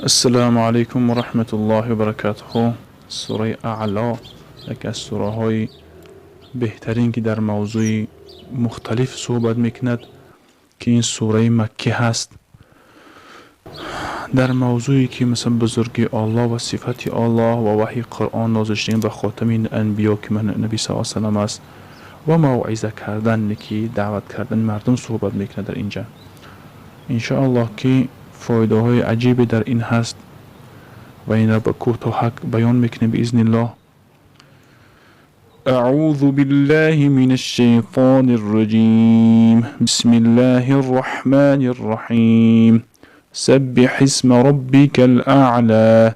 Ассалому алайкум ва раҳматуллоҳи ва баракатуҳу. Сураи Аъло яке аз сураҳои беҳтарин, ки дар мавзӯи мухталиф суҳбат мекунад, ки ин сураи маккӣ ҳаст, дар мавзӯе ки масалан бузургии Аллоҳ ва сифати Аллоҳ ва ваҳйи Қуръон нозил шудем ба хотами анбиё, ки наби саллаллоҳу алайҳи васаллам аст, ва мавъиза кардан, ки даъват кардани мардум суҳбат мекунад дар инҷа. Иншоаллоҳ, ки фоидаҳои аҷибе дар ин ҳаст ва инро ба кӯтоҳак баён мекунем биизниллоҳ. أعوذ بالله من الشيطان الرجيم. بسم الله الرحمن الرحيم. سبح اسم ربك الأعلى،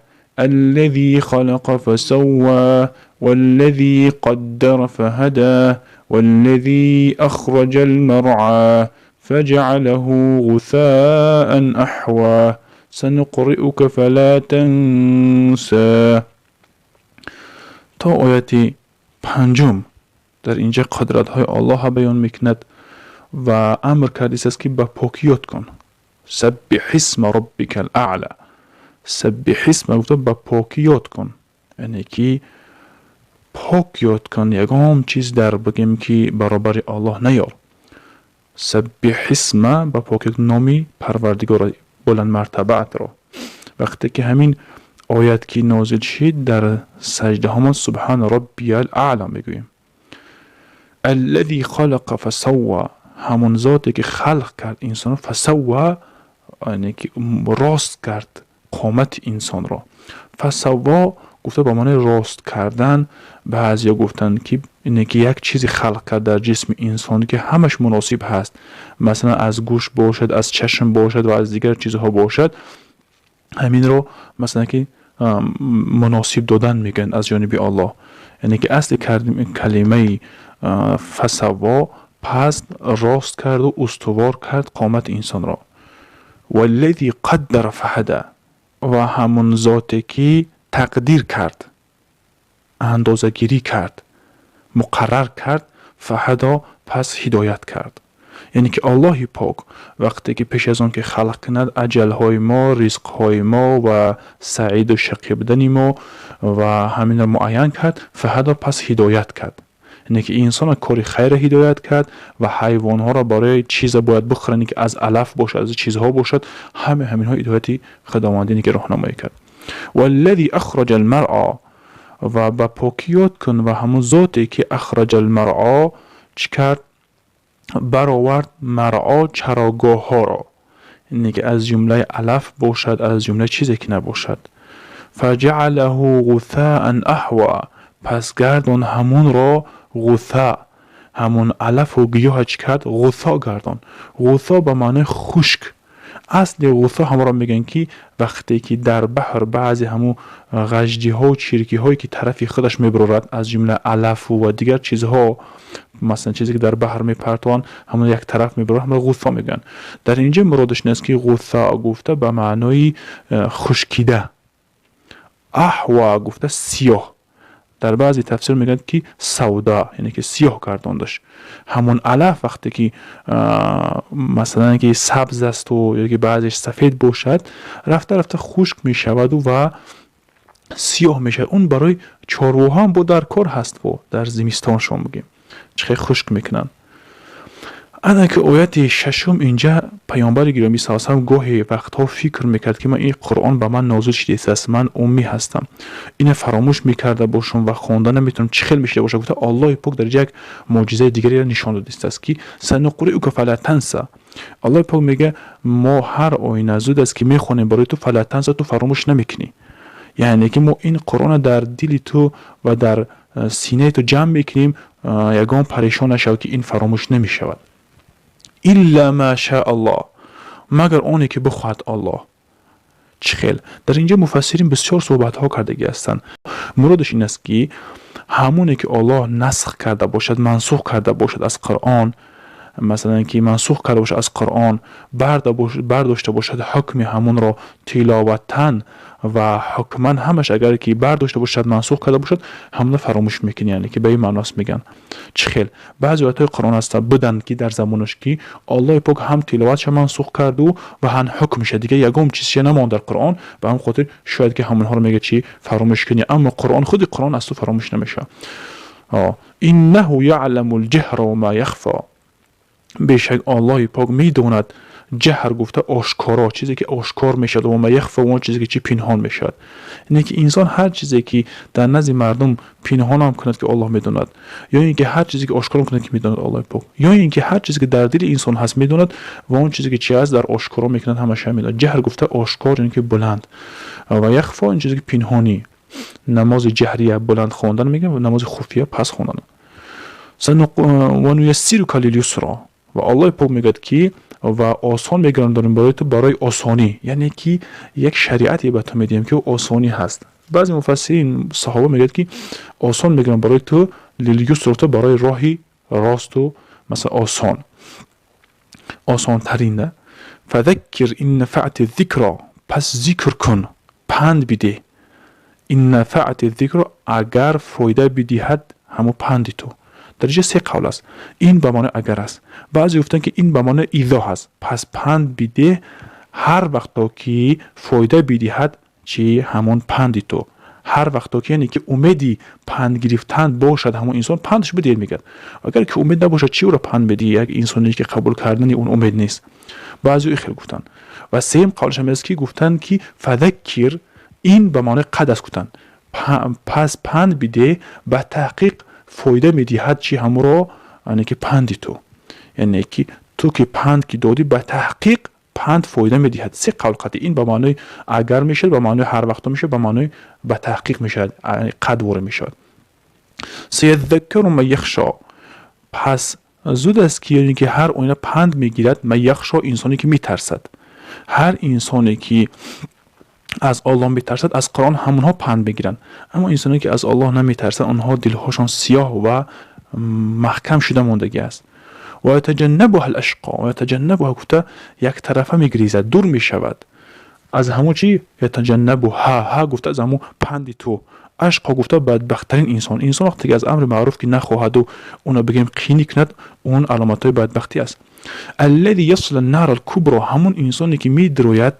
الذي خلق فسوى، والذي قدر فهدى، والذي أخرج المرعى فجعله غثاء أحوى. سنقرئك فلا تنسى. То ояти панҷум дар инҷа қудратҳои Аллоҳа баён мекунад ва амр кардааст, ки ба покӣ ёд кун. Саббиҳ исма роббика аъла. Саббиҳ исма гуфта, ба покӣ ёд кун, яъне ки пок ёд кун, ягон чиз дар бигем, ки баробари Аллоҳ наёр. Саббиҳ исма, ба покӣ номи Парвардигор баландмартабаатро. Вақте ки ҳамин оят ки нозил шид, дар саҷдаҳомон субҳана роббиял аъла мегӯем. Аллази халақа фасавва, ҳамон зоте ки халқ кард инсонро, фасавва, яъне ки рост кард қомати инсонро. Фасавво гуфта ба маънои рост кардан. Баъзеҳо гуфтанд, ки ине ки як чизе халқ кард дар ҷисми инсон, ки ҳамаш муносиб ҳаст, масалан, аз гӯш бошад, аз чашм бошад ва аз дигар чизҳо бошад. Ҳаминро масалан ки муносиб додан мегӯянд аз ҷониби Аллоҳ. Яъне ки асли калимаи фасавво, пас рост карду устувор кард қомати инсонро. Валлази қаддара фаҳада, ва ҳамон зоте ки тақдир кард, андозагирӣ кард, муқаррар кард, фаҳадо, пас ҳидоят кард. Яъне ки Аллоҳи пок вақте ки пеш аз он ки халқ кунад, аҷалҳои мо, ризқҳои мо ва саиду шақӣ будани мо ва ҳаминро муайян кард, фаҳадо, пас ҳидоят кард. Яъне ки инсонро кори хайра ҳидоят кард ва ҳайвонҳоро барои чиза бояд бихӯранд, ки аз алаф бошад, аз чизҳо бошад. Ҳаме ҳаминҳо ҳидояти Худовандине ки роҳнамоӣ кард. Валлази ахраҷа алмаръа, ва ба покӣ ёд кун ва ҳамон зоте ки ахраҷа алмаръа, чӣ кард? Баровард маръо, чарогоҳҳоро, яъне ки аз ҷумлаи алаф бошад, аз ҷумлаи чизе ки набошад. Фаҷаалаҳу ғутҳаан аҳва, пас гардон ҳамонро ғутҳа, ҳамон алафу гиёҳа чӣ кард? Ғутҳо гардон. Ғутҳо ба маънои хушк. Асли ғутҳо ҳамонро мегӯянд, ки вақте ки дар баҳр баъзе ҳамун ғаждиҳо, чиркиҳое ки тарафи худаш мебарорад, аз ҷумла алафу ва дигар чизҳо, масалан, чизе ки дар баҳр мепартованд, ҳамон як тараф мебарорад, ҳамонро ғутҳо мегӯянд. Дар инҷа муродаш ин аст, ки ғутҳо гуфта ба маънои хушкида, аҳва гуфта сиёҳ. Дар баъзе тафсир мегӯянд, ки савда, яъне ки сиёҳ гардондаш ҳамон алаф. Вақте ки масалан ки сабз асту ё ки баъзеш сафед бошад, рафта рафта хушк мешаваду ва сиёҳ мешавад. Он барои чорвоҳам бо дар кор ҳаст, бо дар зимистоншон бигем, чӣ хел хушк мекунанд. Ана ки ояти шашум. Инҷа паёмбари гиромӣ са салам гоҳе вақтҳо фикр мекард, ки ман ин Қуръон ба ман нозил шудааст, ман уммӣ ҳастам, ина фаромӯш мекарда бошам ва хонда наметавонам, чӣ хел мешуда бошад, гуфта, Аллоҳи пок дар инҷа як мӯъҷизаи дигареро нишон додааст, ки сануқриука фала танса. Аллоҳи пок мегӯяд: мо ҳар оина зуд аст ки мехонем барои ту, фала танса, ту фаромӯш намекунӣ. Яъне ки мо ин Қуръонро дар дили ту ва дар синаи ту ҷамъ мекунем, ягон парешон нашавад, ки ин фаромӯш намешавад. Илла ма шаа Аллоҳ, магар оне ки бихоҳад Аллоҳ. Чӣ хел? Дар инҷа муфассирин бисёр суҳбатҳо кардагӣ ҳастанд. Муродаш ин аст, ки ҳамоне ки Оллоҳ насх карда бошад, мансух карда бошад аз Қуръон. масалан ки мансух карда бошад аз Қуръон, бардошта бошад ҳукми ҳамонро тиловатан ва ҳукман ҳамаш агар ки бардошта бошад, мансух карда бошад, ҳамонро фаромӯш мекунӣ, яъне ки ба ин маъност мегӯянд. Чӣ хел? Баъзе оятҳои Қуръон ҳастанд буданд ки дар замонаш ки Аллоҳи пок ҳам тиловатша мансух карду ва ҳам ҳукмша, дигар ягон чизша намонд дар Қуръон. Ба ҳамин хотир шояд ки ҳамонҳоро мегӯяд чи фаромӯш кунӣ, аммо Қуръон, худи Қуръон аз ту фаромӯш намешавад. Иннаҳу яъламу лҷаҳра ва ма яхфо, бешак Аллоҳи пок медонад ҷаҳр гуфта ошкоро, чизе ки ошкор мешавад, ва ма яхфо, он чизе ки чи пинҳон мешавад. Яъне ки инсон ҳар чизе ки дар назди мардум пинҳонам кунад ки Аллоҳ медонад, ё ин ки ҳар чизе ки ошкорам кунад ки медонад Аллоҳи пок, ё ин ки ҳар чизе ки дар дили инсон ҳаст медонад, ва он чизе ки чи ҳаст дар ошкоро мекунад ҳамаша медонад. Ҷаҳр гуфта ошкор, яъне ки баланд, ва яхфо ин чизе ки пинҳонӣ. Намози ҷаҳрия баланд хондан мегӯям ва намози хуфия пас хондан. Ва нуяссирука лилюсро, ва Аллоҳи пок мегӯяд ки ва осон мегардонем барои ту барои осонӣ, яъне ки як шариате ба ту медиҳем ки осонӣ ҳаст. Баъзе муфассирин саҳоба мегӯяд ки осон мегардонем барои ту лилюсро, ту барои роҳи росту масалан осон, осонтарин. Фадаккир ин нафаати зикро, пас зикр кун, панд бидеҳ. Ин нафаати зикро, агар фоида бидиҳад ҳамон панди ту. Дар инҷа се қавл аст. Ин ба маънои агар аст. Баъзе гуфтанд ки ин ба маънои изо ҳаст. Пас панд бидеҳ ҳар вақто ки фоида бидиҳад чи ҳамон панди ту. Ҳар вақто ки яъне ки умеди панд гирифтан бошад ҳамон инсон пандаш бидиҳед мегӯяд. Агар ки умед набошад чи ӯро панд медиҳӣ? Як инсоне ки қабул кардани он умед нест. Баъзе хел гуфтанд. Ва сеюм қавлаш ҳам аст ки гуфтанд ки фадаккир ин ба маънои қад аст гуфтанд. Пас панд бидеҳ, ба таҳқиқ фоида медиҳад чи ҳамонро, яъне ки панди ту, яъне ки ту ки панд ки додӣ ба таҳқиқ панд фоида медиҳад. Се қавл қатъи. Ин ба маънои агар мешавад, ба маънои ҳар вақто мешавад, ба маънои ба таҳқиқ мешавад, қад ворид мешавад. Саяззаккару ман яхшо, пас зуд аст ки яъне ки ҳар оина панд мегирад, ман яхшо, инсоне ки метарсад. Ҳар инсоне ки аз Аллоҳ метарсад, аз Қуръон ҳамонҳо панд мегиранд. Аммо инсоне ки аз Аллоҳ наметарсад, онҳо дилҳошон сиёҳ ва маҳкам шуда мондагӣ аст. Ва ятаҷаннабуҳа алашқо, ва ятаҷаннабуҳа гуфта як тарафа мегрезад, дур мешавад аз ҳамон чи ятаҷаннабуҳа, ҳа гуфта аз ҳамон панди ту. Ашқо гуфта бадбахттарин инсон. Инсон вақте ки аз амри маъруф ки нахоҳаду уно бигем қинӣ кунад, он аломатҳои бадбахтӣ аст. Аллази ясла нара алкубро, ҳамон инсоне ки медирояд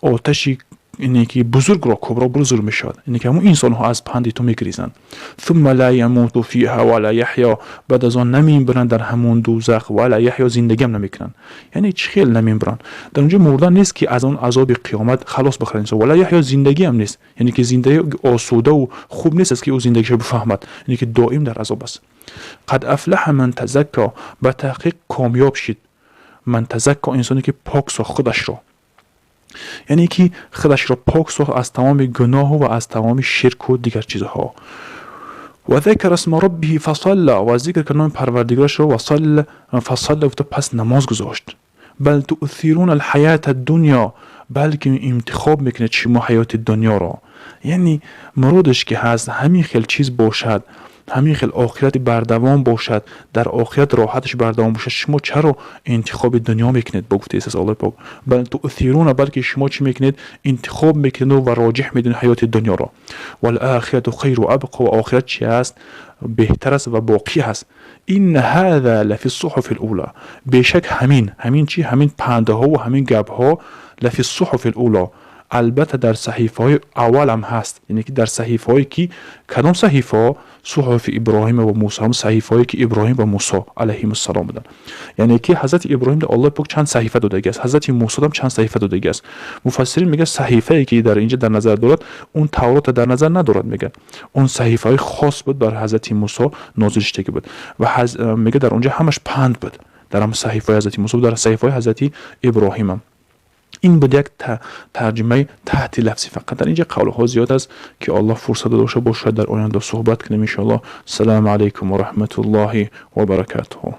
оташи ине ки бузургро, кубро бузург мешавад, ине ки ҳамон инсонҳо аз панди ту мегрезанд. Сумма ла ямуту фиҳа вала яҳё, баъд аз он намемиранд дар ҳамон дӯзах, вала яҳё, зиндагиам намекунанд. Яъне чӣ хел намемиранд? Дар онҷо мурдан нест ки аз он азоби қиёмат халос бихӯрад инсон. Вала яҳё, зиндагиам нест, яъне ки зиндагӣ осудаву хуб нест аст ки ӯ зиндагиша бифаҳмад, яъне ки доим дар азоб аст. Қад афлаҳа ман тазакко, ба таҳқиқ комёб шид ман тазакко, инсоне ки пок сохт худашро, яъне ки худашро пок сохт аз тамоми гуноҳу ва аз тамоми ширку дигар чизҳо. Ва закара исма роббиҳи фасалла, ва зикр кард номи парвардигарашро, фасалла гуфта пас намоз гузошт. Бал туъсируна алҳаята аддунё, балки интихоб мекунед шумо ҳаёти дунёро. Яъне муродаш ки ҳаст ҳамин хел чиз бошад, ҳамин хел охирати бардавом бошад, дар охират роҳаташ бардавом бошад, шумо чаро интихоби дунё мекунед? Бо гуфтаи аз Аллоҳи пок, бал туъсируна, балки шумо чӣ мекунед? Интихоб мекунеду ва роҷиҳ медонед ҳаёти дунёро. Валохирату хайру абқо, ва охират чи аст? Беҳтар аст ва боқӣ ҳаст. Инна ҳаза лафи суҳуфи лула, бешак ҳамин чи ҳамин пандаҳо ва ҳамин гапҳо, лафи суҳуфи лула, албатта дар саҳифаҳои аввалам ҳаст. Яъне ки дар саҳифаҳое ки кадом саҳифаҳо? Суҳуфи Иброҳим ва Мусо, ҳамон саҳифаҳое ки Иброҳим ва Мусо алайҳимуссалом буданд. Яъне ки ҳазрати Иброҳим дар Аллоҳи пок чанд саҳифа додагӣ аст, ҳазрати Мусодам чанд саҳифа додагӣ аст. Муфассирин мегӯяд саҳифае ки дар инҷа дар назар дорад, он Таврота дар назар надорад. Мегӯяд он саҳифаҳои хос буд, бар ҳазрати Мусо нозил шудагӣ буд, ва мегӯяд дар онҷа ҳамаш панд буд, дар ҳамон саҳифаҳои ҳазрати Мусо, дар саҳифаҳои ҳазрати Иброҳимам. Ин буд як тарҷумаи таҳти лафзи. Фақат дар инҷа қавлҳо зиёд аст ки Аллоҳ фурсат дода бошад, дар оянда суҳбат кунем иншоаллоҳ. Салому алайкум ва раҳматуллоҳи ва баракатуҳу.